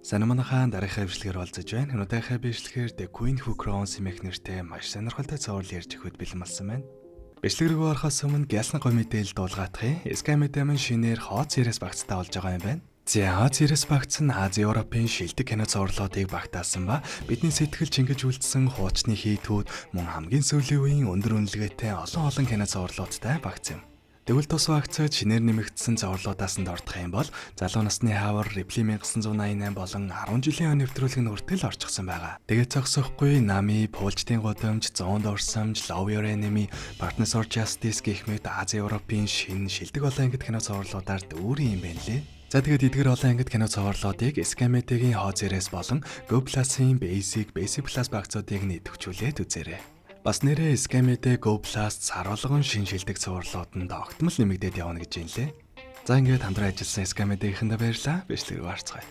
Сайн манайхаа дараагийнхаа бичлэгээр уулзаж байна. Өнөөдрийнхөө бичлэгээр The Queen Who Crowns хэмээх нэртэй маш сонирхолтой цуврал ярьж өгөхөд бэлэн болсон байна. Бичлэг рүү орохоос өмнө гялсан гой мэдээлэл дуулгаадах юм. Sky Media минь шинээр Hot Series багцтай болж байгаа юм байна. За, Hot Series багц нь Ази Европын шилдэг кино цувралуудыг багтаасан ба бидний сэтгэл чингэж үлдсэн хуучны хийтүүд мөн хамгийн сүүлийн үеийн өндөр үнэлгээтэй олон олон кино цувралуудтай багц юм. Тэгвэл тус багцад шинээр нэмэгдсэн цувралуудаас нь дордох юм бол залуу насны хавар Ripley 1988 болон 10 жилийн өн нэвтрүүлэг нь хүртэл орчихсон байгаа. Тэгээд зогсохгүй Нами, Пууждын гудамж, 100 дурсамж, Love Your Enemy, Partners or Justice гэх мэт Ази Европын шинэ шилдэг олон ангид кино цувралуудаар дүүрэн юм байна лээ. За, тэгээд эдгээр олон ангид кино цувралуудыг SkyMedia-гийн Hot Series болон Go Plus-ын Basic, Basic Plus багцуудыг нь идэвхжүүлээд үзээрэй. Бас нэрээ Sky Media Go Plus сар болгон шинэ шилдэг цувралууд нь тогтмол нэмэгдээд явна гэж юм лээ. За, ингээд хамтран ажилласан Sky Media-ийнхэндээ баярлалаа. Бичлэг рүү орцгоё.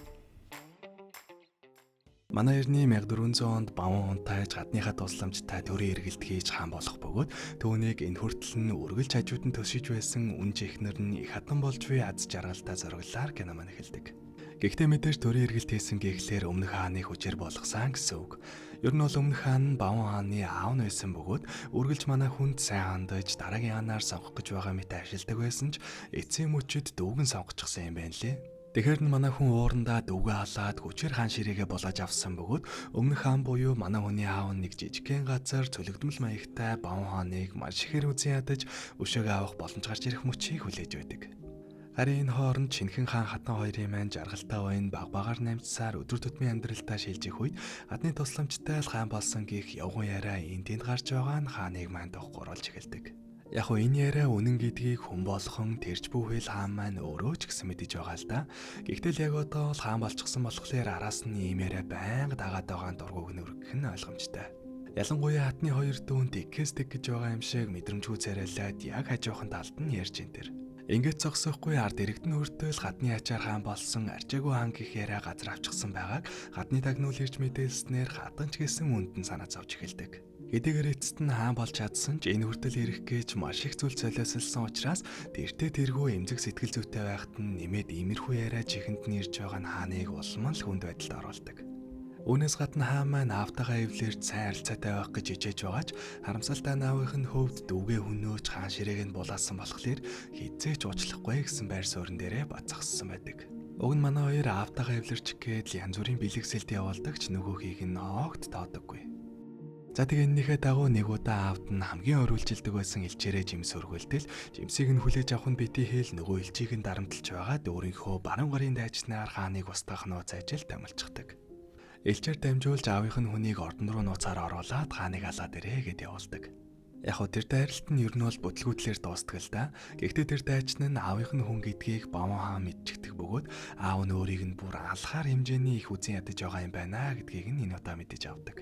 Манай эртний 1400 онд Баван унтайж гадныхаа тусламжтай төрийн эргэлт хийж хаан болох бөгөөд түүнийг энэ хүртэл нь үргэлж хажууд нь төшиж байсан үнж эхнэр нь их хатан болж буй аз жаргалтай зураглалаар кино маань эхэлдэг. Гэхдээ мэдээж төрийн эргэлт хийсэн гэхлээр өмнөх хааны хүчээр болгосон гэсэн үг. Ер нь бол өмнөх хаан нь Баван хааны аав нь байсан бөгөөд үргэлжлж манай хүнд сайн хандаж дараагийн хаанаар сонгох гэж байгаа мэт ашигладаг байсан ч эцсийн мөчид дүүгэн сонгочихсон юм байна лээ. Тэгэхээр нь манай хүн уурандаа дүүгээ халаад хүчээр хаан ширээгээ булааж авсан бөгөөд өмнөх хаан буюу манай хүний аав нэг жижигхэн газар цөлөгдмөл маягтай Баван хааныг маш ихээр үзэн ядаж өшөөгөө авах боломж гарч ирэх мөчийг хүлээж байдаг. Харин энэ хооронд Чинхэн хаан хатан хоёрын маань жаргалтай уян баг багаар намжсаар өдөр тутмын амьдралдаа шилжих үед гадны тусламжтай л хаан болсон гих явган яриа энд тэнд гарч байгаа нь хааныг маань гурвалж эхэлдэг. Яг уу, энэ яриа үнэн гэдгийг хүн болгон, тэрч бүхэл хаан маань өөрөө ч гэсэн мэдэж байгаа л да. Гэхдээ л яг одоо л хаан болчихсон болохоор араас нь ийм яриа байнга дагаад байгаа нь дургүйг нь өргөх нь ойлгомжтой. Ялангуяа хатны хоёр дүүнд тэгээс тэг гэж байгаа юм шиг мэдрэмжгүй царайлаад яг хажуухан талд нь ярьж ин тэр. Ингээд зогсохгүй ард иргэдэн хүртэл гадны ачаар хаан болсон, арчаагүй хаан гэх яриа газар авчихсан байгааг гадны тагнуул ирж мэдээлснээр хадан ч гэсэн үндэн санаа зовж эхэлдэг. Хэдийгээр эцэст нь хаан болж чадсан ч энэ хүртэл ирэх гэж маш их зүйл золиослсон учраас тэртээ тэргүй эмзэг сэтгэл зүйтэй байхад нь нэмээд иймэрхүү яриа чихэнд нь ирж байгаа нь хааныг улам л хүнд байдалд оруулдаг. Үүнээс гадна хаан маань аавтайгаа эвлэрч сайн харилцаатай байх гэж хичээж байгаа ч харамсалтай нь аавынх нь хөвд дүүгээ хөнөөж хаан ширээг нь булаасан болохоор хэзээ ч уучлахгүй гэсэн байр суурин дээрээ бацагссан байдаг. Уг нь манай хоёр аавтайгаа эвлэрчих гээд л янз бүрийн бэлэгсэлт явуулдаг ч нөгөөхийг нь огт тоодоггүй. За, тэгээ энэнийхээ дагуу нэг удаа аавд нь хамгийн өрүүлжилдэг байсан элчээрээ жимс өргөлдөл жимсийг нь хүлээж авах нь битгий хэл нөгөө элчийг нь дарамтлж байгаад өөрийнхөө баруун гарын дайчнаар хааныг устгах нууц ажил томилчихдаг. Элчээр дамжуулж аавынх нь хүнийг ордон руу нууцаар оруулаад хааныг алаад ирээ гэд явуулдаг. Яг хөө тэр дайралт нь ер нь бол бүтлгүүтлэр дуустдаг л да. Гэхдээ тэр дайчин нь аавынх нь хүн гэдгийг Баван хаан мэдчихдэг бөгөөд аав нь өөрийг нь бүр алхаар хэмжээний их үзэн ядаж байгаа юм байна гэдгийг нь энэ удаа мэдэж авдаг.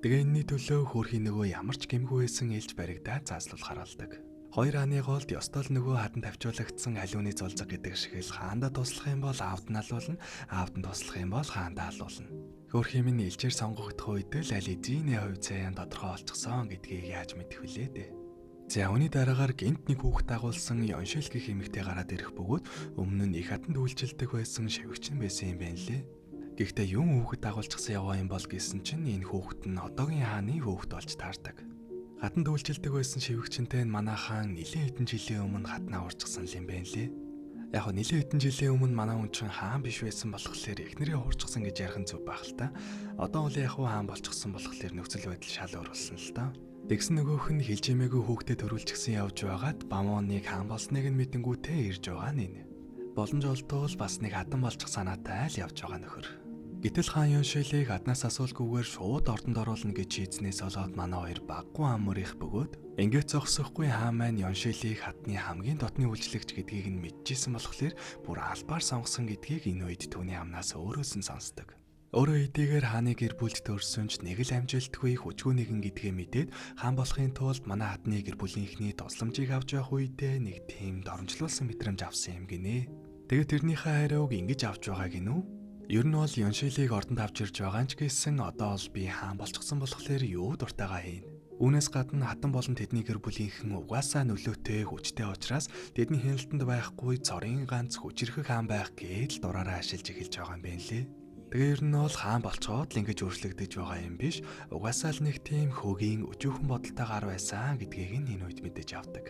Тэгээ энэний төлөө хөөрхий нөгөө ямар ч гэмгүй байсан элч баригдаа заслуулахар алдаг. Хоёр хааны голд ёстой л нөгөө хадан тавьчуулагдсан аливны зулзаг гэдэг шиг л хаандаа туслах юм бол аавд нь алуулна, аавд нь туслах юм бол хаандаа алуулна. Хөөрхий минь элчээр сонгогдох үед л аль эзэнэ хувь заяан тодорхой олчихсон гэдгийг яаж мэдэх вүлээ дээ. За, үүний дараагаар гинт нэг хүүхэд дагуулсан Ёншил гэх эмэгтэй гараад ирэх бөгөөд өмнө нь их хатанд үйлчилдэг байсан шавигч нь байсан юм байна лээ. Гэхдээ юун хүүхэд дагуулчихсан яваа юм бол гэсэн чинь энэ хүүхэд нь одоогийн хааны хүүхэд болж таардаг. Хатанд үйлчилдэг байсан шивгчэнтэй нь манай хаан нэлээд хэдэн жилийн өмнө хатнаа уурчсан юм байна лээ. Яг нь нэлээд хэдэн жилийн өмнө манай хүн чинь хаан биш байсан болохоор эхнэрээ хуурчсан гэж ярих нь зөв байх л та. Одоо бол яг хаан болчихсон болохоор нөхцөл байдал шал өөр болсон л та. Тэгсэн нөгөөх нь хил чимээгүй хүүхдэд төрүүлчихсэн явж байгаад Бамоныг хаан болсныг нь мэдэнгүүтээ ирж байгаа нь энэ. Боломж олдвол бас нэг хатан болчих санаатай л явж байгаа нөхөр. Гэтэл хаан Юншилийг аднаас асуулгүйгээр шууд ордонд оруулна гэж шийдснээс болоод манай хоёр баггүй ам мөрих бөгөөд ингээд зогсохгүй хаан маань Юншилийг хатны хамгийн дотны үйлчлэгч гэдгийг нь мэдчихсэн болохоор бүр албаар сонгосон гэдгийг энэ үед түүний амнаас өөрөөс нь сонсдог. Өөрөө хэдийгээр хааны гэр бүлд төрсөн ч нэг л амжилтгүй хүчгүй нэгэн гэдгээ мэдээд хаан болохын тулд манай хатны гэр бүлийнхний тусламжийг авч явах үедээ нэг тийм доромжлуулсан мэдрэмж авсан юм гинэ. Тэгээд тэрнийхээ хариуг ингэж авч байгаа гинүү. Ер нь бол Юншилийг ордонд авч ирж байгаа ч гэсэн одоо бол би хаан болчихсон болохоор юу дуртайгаа хийнэ. Үүнээс гадна хатан болон тэдний гэр бүлийнхэн угаасаа нөлөөтэй хүчтэй учраас тэдний хяналтанд байхгүй цорын ганц хүчирхэг хаан байх гээд л дураараа ашиглаж эхэлж байгаа юм байна лээ. Тэгээ ер нь бол хаан болцоод л ингэж өөрчлөгдөж байгаа юм биш. Угаасаа л нэг тийм хөгийн өчүүхэн бодолтой гар байсан гэдгийг нь энэ үед мэдэж авдаг.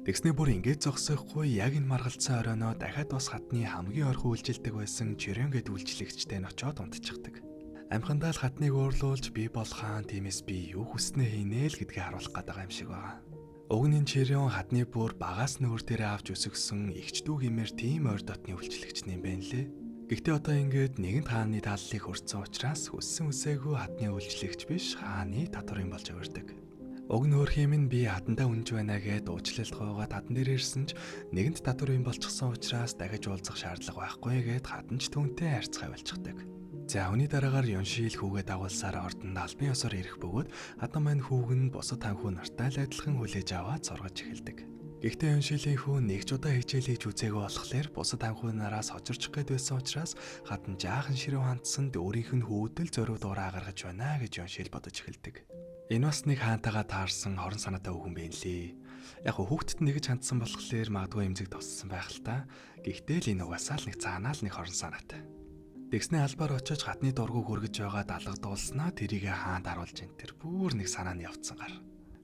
Тэгснээ бүр ингэж зогсохгүй яг энэ маргалцсан оройноо дахиад бас хатны хамгийн ойрхон үйлчилдэг байсан Чирэн гэд үйлчлэгчтэй нь очиод унтчихдаг. Амхандаа л хатныг уурлуулж би бол хаан, тиймээс би юу хүснээ хийнэ л гэдгийг харуулах гээд байгаа юм шиг байгаа. Уг нь энэ Чирэн хатны бүр багаас нь өөр дээрээ авч өсгсөн эгч дүү гэмээр тийм ойр дотны үйлчлэгч юм байна лээ. Гэхдээ одоо ингээд нэгэнт хааны тааллыг хүртсэн учраас хүссэн үсээгүй хатны үйлчлэгч биш хааны татвар юм болж хувирдаг. Уг нь өөр хэм нь би хатандаа үнж байна гэд уучлалт гуйгаад хатан дээр ирсэн ч нэгэнт татвар юм болчихсон учраас дахиж уулзах шаардлага байхгүй гэд хатан ч түүнтэй харьцах авилчихдаг. За үүний дараагаар Юншил хүүгээ дагуулсаар ордонд албан ёсоор ирэх бөгөөд хатан маань хүүг нь бусад ханхүү нартай л адилхан хүлээж аваад сургаж эхэлдэг. Гэхдээ Юншилийн хүү нэг ч удаа хичээл хийж үзээгүй болохоор бусад ханхүү нараас хожирчих гээд байсан учраас хатан жаахан ширүү хандсанд өөрийнх нь хүүдэл зориуд дураа гаргаж байна гэж Юншил бодож эхэлдэг. Энэ бас нэг хаантайгаа таарсан хорон санаатай хүүхэн байх лээ. Яг хүүхдэд нэгж хандсан болохоор магадгүй эмзэг туссан байх л та. Гэхдээ л энэ угаасаа л нэг цаанаа л нэг хорон санаатай. Тэгснээ албаар очиж хатны дургуг хөргөж байгаа далга дуулснаа тэрийгэ хаанд харуулж ин тэр бүр нэг санаа нь явцсан гар.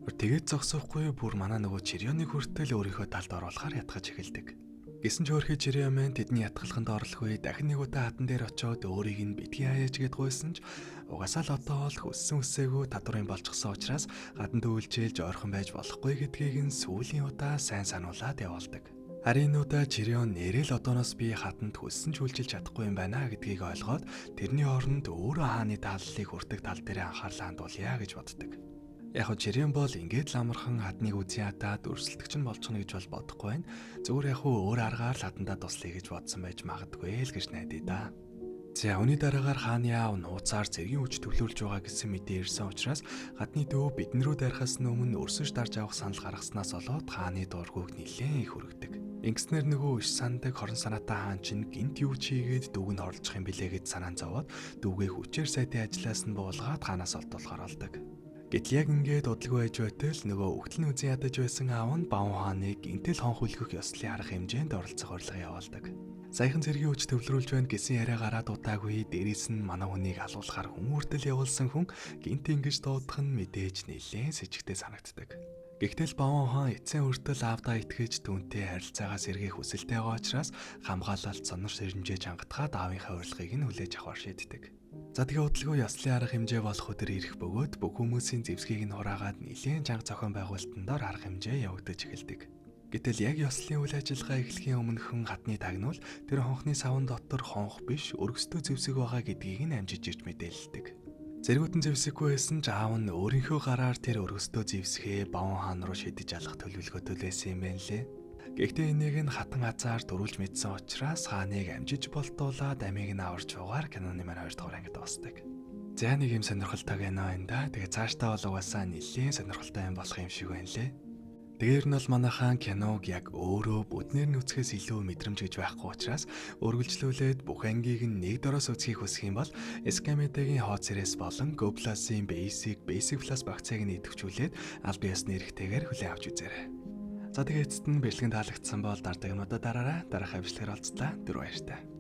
Тэгээд зогсохгүй бүр манай нөгөө Чирионыг хүртэл өөрийнхөө талд оруулахаар ятгах эхэлдэг. Гэсэн ч өөрхий Чирион маань тэдний ятгалханд орлохгүй дахин нэг удаа хатан дээр очиод өөрийг нь битгий хаяаж гэд гуйсан ч угаасаа л одоо л хүссэн үсээгүй татварын болчихсон учраас гаданд үйлчилж ойрхон байж болохгүй гэдгийг нь сүүлийн удаа сайн сануулад явуулдаг. Харин энэ удаа Чирион нэрэл одооноос би хатанд хүссэн ч үйлчилж чадахгүй юм байна гэдгийг ойлгоод тэрний оронд өөрөө хааны тааллыг хүртэх тал дээр анхаарлаа хандуулъя гэж боддог. Яг хөө Чирион бол ингээд л амархан хатныг үзэн ятаад өрсөлдөгч нь болчихно гэж бол бодохгүй байна. Зүгээр яг хөө өөр аргаар л хатандаа туслая гэж бодсон байж магадгүй л гэж найдаа да. За үүний дараагаар хааны аав нууцаар цэргийн хүч төвлөрүүлж байгаа гэсэн мэдээ ирсэн учраас хатны дүү бидэн рүү дайрахаас өмнө өрсөж дарж авах санал гаргаснаас болоод хааны дургүйг нэлээд их хүргэдэг. Ингэснээр нөгөө иш сандаг хорон санаатай хаан чинь гинт юу ч хийгээд дүүг нь хорлох юм билээ гэж санаан зовоод дүүгээ хүчээр сайдын ажлаас нь буулгаад хаанаас олдуулахар болдог. Гэтэл яг ингээд удалгүй байж байтал нөгөө өгтөл нь үзэн ядаж байсан аав нь Баван хааныг гинтэл хон хүлгэх ёслолын арга хэмжээнд оролцох урилга явуулдаг. Саяхан цэргийн хүч төвлөрүүлж байна гэсэн яриа гараад удаагүй дээрээс нь манай хүнийг алуулахар хүн хүртэл явуулсан хүн гинт ингэж дуудах нь мэдээж нэлээд сэжигтэй санагддаг. Гэхдээ л Баван хаан эцсийн хүртэл аавдаа итгэж түүнтэй харилцаагаа сэргээх хүсэлтэй байгаа учраас хамгаалалт сонор сэрэмжээ чангатгаад аавынхаа урилгыг нь хүлээж авахар шийддэг. За тэгээ удалгүй ёслолын арга хэмжээ болох өдөр ирэх бөгөөд бүх хүмүүсийн зэвсгийг нь хураагаад нэлээн чанга зохион байгуулалтанд ор арга хэмжээ явагдаж эхэлдэг. Гэтэл яг ёслолын үйл ажиллагаа эхлэхийн өмнөхөн хатны тагнуул тэр хонхны савн дотор хонх биш өргөстөө зэвсэг байгаа гэдгийг нь амжиж ирж мэдээлдэг. Зэргүүд нь зэвсэггүй байсан ч аав нь өөрийнхөө гараар тэр өргөстөө зэвсгээ Баван хаан руу шидэж алах төлөвлөгөөтэй байсан юм байна лээ. Гэхдээ энийг нь хатан азар дөрүүлж мэдсэн учраас хааныг амжиж болтуулаад амийг нь аварч угаар киноны маань 2 дугаар ангид дуусдаг. За нэг юм сонирхолтой кино энэ да. Тэгээ цаашдаа бол угаасаа нэлээд сонирхолтой юм болох юм шиг байна лээ. Тэгэхээр нь бол манайхаан киног яг өөрөө бүгднэр нь үзэхээс илүү мэдрэмж гэж байхгүй учраас үргэлжлүүлээд бүх ангийг нь нэг дороос үзхийг хүсэх юм бол SKMD-гийн хот series болон Go Plus-ийн Basic, Basic Plus багцыг нь идэвхжүүлээд аль биесны эрхтэйгээр хүлээн авч үзээрэй. За тэгээ эцэст нь бичлэг таалагдсан бол дардаг юмнуудаа дараарай. Дараагийн бичлэгээр уулзлаа. Түр баяртай.